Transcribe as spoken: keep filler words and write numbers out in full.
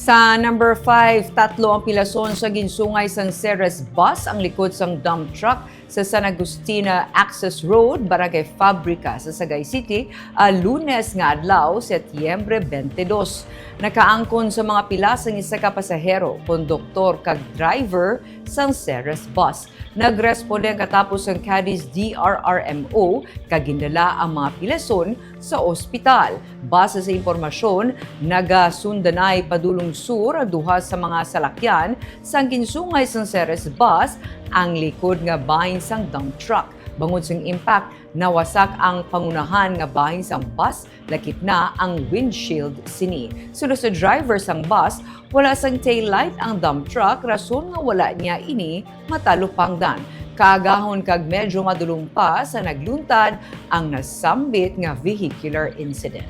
Sa number five, tatlo ang pilason sa ginsungay sang Ceres bus ang likod sang dump truck sa San Agustina Access Road, Barangay Fabrica sa Sagay City, a Lunes nga adlaw, Setyembre twenty-two. Nakaangkon sa mga pilas ang isa ka pasahero, konduktor kag driver sang Ceres bus. Nagresponde ang katapos sang Cadiz D R R M O kag gindala ang mga pilason sa ospital. Base sa impormasyon, nagasundanay padulong sur ang duha sa mga salakyan sang ginsungay sang Ceres bus ang likod nga bahin sang dump truck. Bangod sang impact, nawasak ang pangunahan nga bahin sang bus, lakip na ang windshield sini. Suno sa driver sang bus, wala sang taillight ang dump truck, rason nga wala niya ini matalupangdan. Kaagahon kag medyo madulom pa sa nagluntad ang nasambit nga vehicular incident.